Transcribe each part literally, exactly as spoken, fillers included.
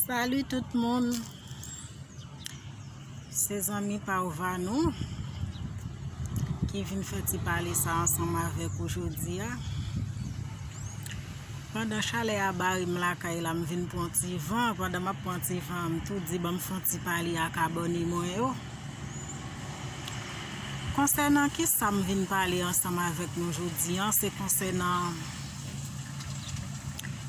Salut tout moun. Se zanmi pa w Vanou ki vin fè ti pale sa ansanm avèk ou jodi a. Pandan chalè a bare m lakay la, m vin pran ti van. Pandan m ap pran ti van an, m tou di ban m fè yon ti pale ak abòne mwen yo. Konsènan ki sa m vin pale ansanm avèk nou jodi a, se konsènan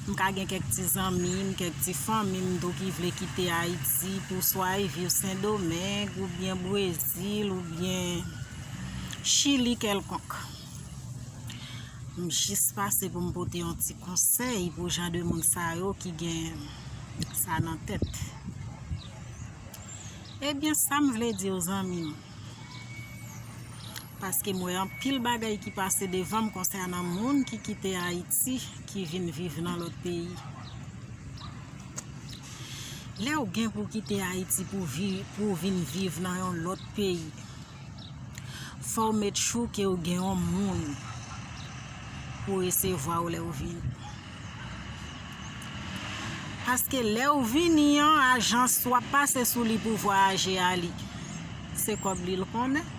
m ka gen kèk ti zanmi m, kèk ti fanmi m tou ki vle kite Ayiti pou swa y viv Sendomeng oubyen Brezil oubyen Chili kèlkonk. M jis pase pou m pote yon ti konsèy pou jan de moun sa yo ki gen sa nan tèt. Ebyen, sa m vle di w, zanmi m, paske m wè anpil bagay ki pase devan m konsènan moun ki kite Ayiti, ki vin viv nan lòt peyi. Lè w gen pou kite Ayiti pou vi-, pou w vin viv nan yon lòt peyi, fò w make sure ke w gen yon moun pou resevwa w lè w vini. Paske lè w vini an, ajans w ap pase sou li pou vwayaje a li, se kòb li l konnen.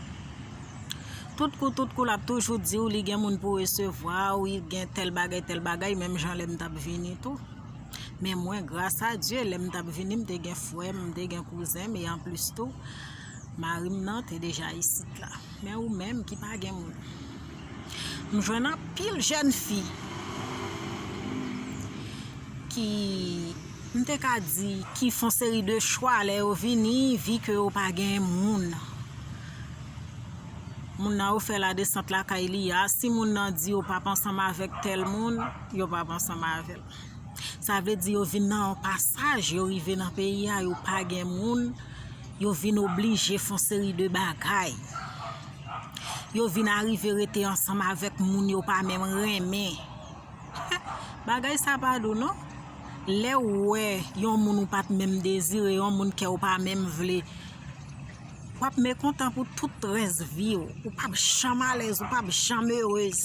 Tout kou, tout kou, l ap toujou di w li gen moun pou resevwa w, li gen tèl bagay, tèl bagay, menm jan lè m t ap vini tou. Men mwen, gras a Dye, lè m t ap vini, m te gen frè m, m te gen kouzen m, e anplis tou, mari m nan te deja isit la. Men ou menm ki pa gen moun. M jwenn anpil jèn fi ki, m te ka di, ki fè yon seri de chwa lè yo vini, vi ke yo pa gen moun. Moun nan yo fè ladesant lakay li a, si moun nan di yo p ap ansanm avèk tèl moun, yo p ap ansanm avè l. Sa vle di yo vin nan yon pasaj, yo rive nan peyi a, yo pa gen moun, yo vin oblije fè yon seri de bagay. Yo vin arive rete ansanm avèk moun yo pa menm renmen. Bagay sa pa dou non. Lè w wè yon moun ou pa t menm dezire, yon moun kè w pa menm vle, w ap mekontan pou tout rès vi w. Ou p ap janm alèz, ou p ap janm erez.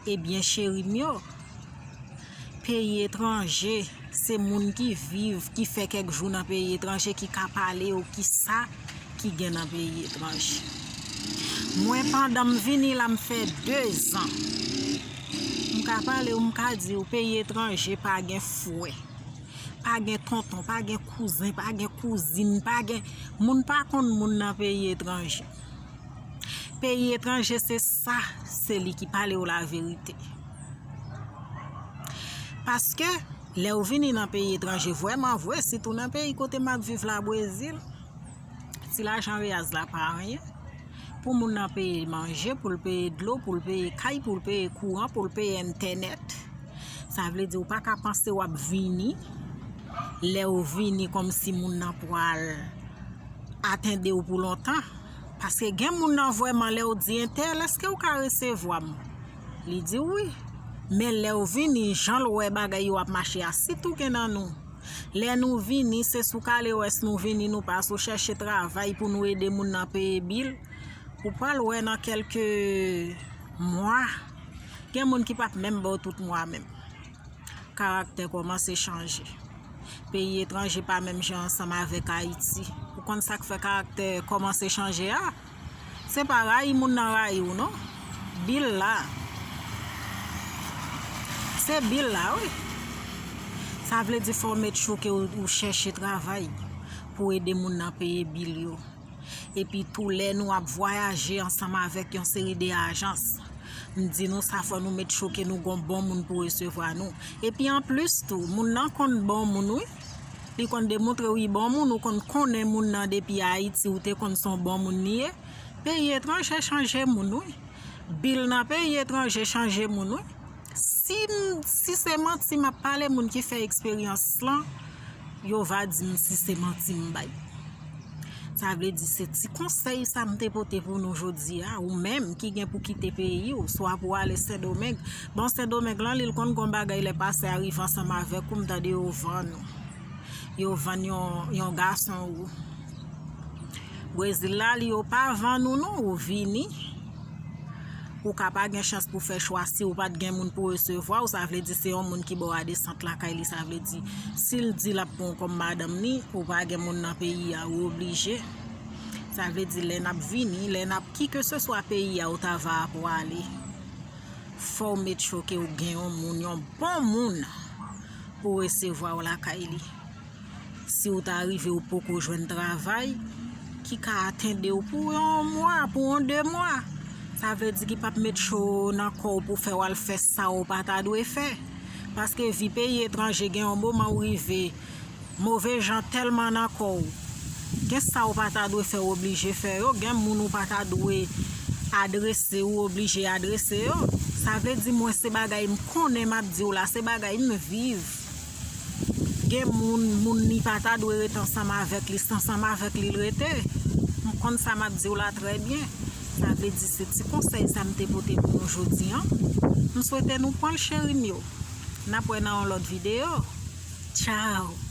Ebyen, cheri m yo, peyi etranje, se moun ki viv, ki fè kèk jou nan peyi etranje, ki ka pale yo ki sa ki gen nan peyi etranje. Mwen, pandan m vini la, m fè dezan. M ka pale w, m ka di w, peyi etranje pa gen frè, pa gen tonton, pa gen kouzen, pa gen kouzin, pa gen, moun pa konn moun nan peyi etranje. Peyi etranje, se sa, se li ki pale w laverite. Paske, lè w vini nan peyi etranje, vrèman vre, sitou nan peyi kote m ap viv la, Brezil, ti lajan reyaz la pa anyen. Pou moun nan peye manje, pou l peye dlo, pou l peye kay, pou l peye kouran, pou l peye entènèt. Sa vle di ou pa ka panse w ap vini, lè w vini kòmsi moun nan pral atende w pou lontan. Paske gen moun nan vrèman lè w di entèl, èske w ka resevwa m? Li di wi. Men lè w vini, jan l wè bagay yo ap mache a, sitou gen nan nou. Lè nou vini, se sou kalewès nou vini, nou pa sou chèche travay pou nou ede moun nan peye bil. Ou pral wè nan kèlke mwa, gen moun ki p ap menm ba w tout mwa menm. Karaktè kòmanse chanje. Peyi etranje pa menm jan ansanm avèk Ayiti. Ou konn sa k fè karaktè kòmanse chanje a? Se pa rayi moun nan rayi w non. Bil la. Se bil la, wi. Sa vle di fò w make sure ke w, ou chèche travay pou ede moun nan peye bil yo. Epi tou, lè nou ap vwayaje ansanm avèk yon seri de ajans, m di nou sa, fò nou make sure ke nou gon bon moun pou resevwa nou. Epi anplis tou, moun nan konn bon moun, wi. Li konn demontre w li bon moun, ou konn konnen moun nan depi Ayiti, ou te konn se yon bon moun li ye. Peyi etranje chanje moun, wi. Bil nan peyi etranje chanje moun, wi. Si m, si se manti m ap pale, moun ki fè eksperyans lan, yo va di m si se manti m bay. Sa vle di se ti konsèy sa m te pote pou nou jodi a, ou menm ki gen pou kite peyi w, swa pou ale Sendomeng. Bon, Sendomeng lan, li l konn gon bagay lè pase a rive ansanm avèk ou, m tande yo vann ou. Yo vann yon, yon gason ou. Brezil la, li yo pa vann ou non, ou vini. Ou ka pa gen chans pou fè chwa si ou pa t gen moun pou resevwa w. Sa vle di se yon moun ki ba w a desant lakay li. Sa vle di si l di l ap pran w kòm madanm li, ou pa gen moun nan peyi a, ou oblije. Sa vle di lè n ap vini, lè n ap kikeseswa peyi a ou ta va pwale, fò w make sure ke w gen yon moun, yon bon moun pou resevwa w lakay li. Si w ta rive ou poko jwenn travay ki ka atende w pou yon mwa, pou yon de mwa, sa vle di ki p ap met cho nan kò w pou fè w al fè sa w pa ta dwe fè. Paske vi peyi etranje gen yon moman ou rive, move jan tèlman nan kò w. Gen sa w pa ta dwe fè, w oblije fè yo. Gen moun ou pa ta dwe adrese, ou oblije adrese yo. Sa vle di mwen se bagay m konnen m ap di w la, se bagay m viv. Gen moun, moun li pa ta dwe rete ansanm avèk li, se ansanm avèk li l rete. M konn sa m ap di w la trè byen. Sa vle di se ti konsèy sa m te pote pou nou jodi an. M swete nou pran l cheri m yo. N ap wè nan yon lòt videyo. Tchao!